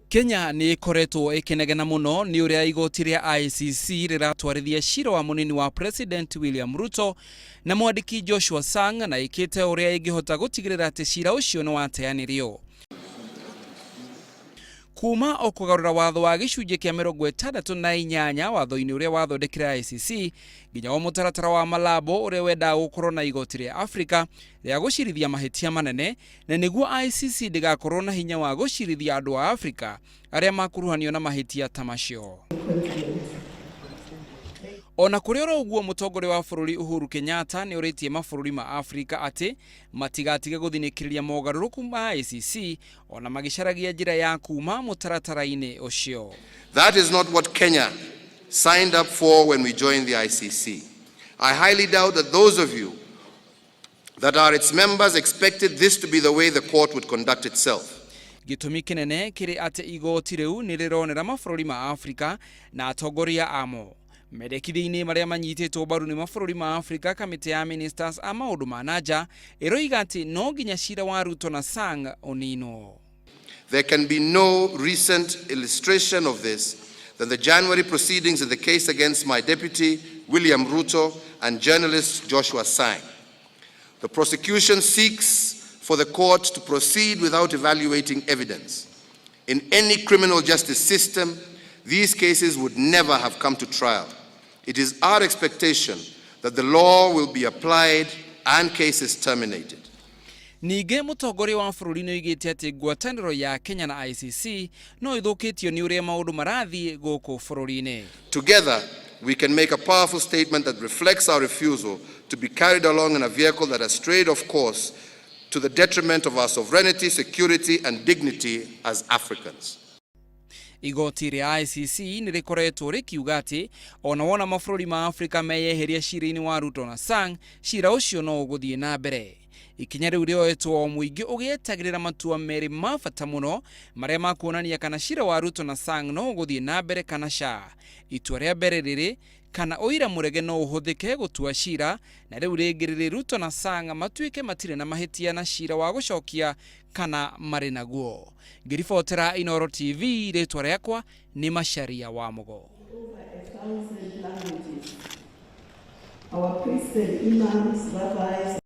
Kenya nĩ ĩkoretwo ĩkĩnegena mũno nĩ ũrĩa igoti rĩa ICC rĩratwarithia cira wa mũnini wa President William Ruto na mwandĩki Joshua Sang na ĩkĩte ũrĩa ĩngĩhota gũtigĩrĩra atĩ cira ũcio nĩ wateanĩrio. Kuma o kũgarũra watho wa gĩcunjĩ kĩa 68 watho-inĩ ũrĩa wathondekire ICC nginya o mũtaratara wa Malabo ũrĩa wendaga gũkorwo na igoti rĩa Afrika rĩa gũcirithia mahĩtia manene na nĩguo ICC ndĩgakorwo na hinya wa gũcirithia andũ a Afrika arĩa makuruhanio na mahĩtia ta macio. O na kũrĩ oro ũguo, mũtongoria wa bũrũri Uhuru Kenyatta nĩ orĩtie mabũrũri ma Afrika atĩ matigatige gũthinĩkĩrĩria mogarũrũku ma ICC o na magĩcaragia njĩra ya kuuma mũtaratara-inĩ ũcio. That is not what Kenya signed up for when we joined the ICC. I highly doubt that those of you that are its members expected this to be the way the court would conduct itself. Gĩtũmi kĩnene kĩrĩ atĩ igoti rĩu nĩ rĩronera mabũrũri ma Afrika na atongoria amo. Mendekithia-inĩ marĩa manyitĩtwo mbaru nĩ mabũrũri ma Afrika, kamĩtĩ ya ministers a maũndũ ma na nja ĩroiga atĩ no nginya cira wa Ruto na Sang ũninwo. There can be no recent illustration of this than the January proceedings in the case against my deputy, William Ruto, and journalist Joshua Sang. The prosecution seeks for the court to proceed without evaluating evidence. In any criminal justice system, these cases would never have come to trial. It is our expectation that the law will be applied and cases terminated. Ningĩ mũtongoria wa bũrũri nĩ oigĩte atĩ ngwatanĩro ya Kenya na ICC no ĩthũkĩtio nĩ ũrĩa maũndũ marathiĩ gũkũ bũrũri-inĩ. Together, we can make a powerful statement that reflects our refusal to be carried along in a vehicle that has strayed off course to the detriment of our sovereignty, security, and dignity as Africans. Igoti rĩa ICC nĩ rĩkoretwo rĩkiuga atĩ ona wona mabũrũri ma Afrika meyeheria cira-inĩ wa Ruto na Sang, cira ũcio no ũgũthiĩ na mbere. Ikinya rĩu rĩoetwo o mũingĩ ũgĩetagĩrĩra matua merĩ ma bata mũno marĩa makuonania kana cira wa Ruto na Sang no ũgũthiĩ na mbere kana ca. Itua rĩa mbere rĩrĩ kana ũira mũrege no ũhũthĩke gũtua cira, na rĩu rĩngĩ rĩrĩ Ruto na Sang matuĩke matirĩ na mahĩtia na cira wa gũcokia kana marĩ naguo. Ngĩribotera Inooro TV, rĩtwa rĩakwa nĩ Macharia wa Mũgo. Over 1,000 languages. Our priests and imams, rabbis,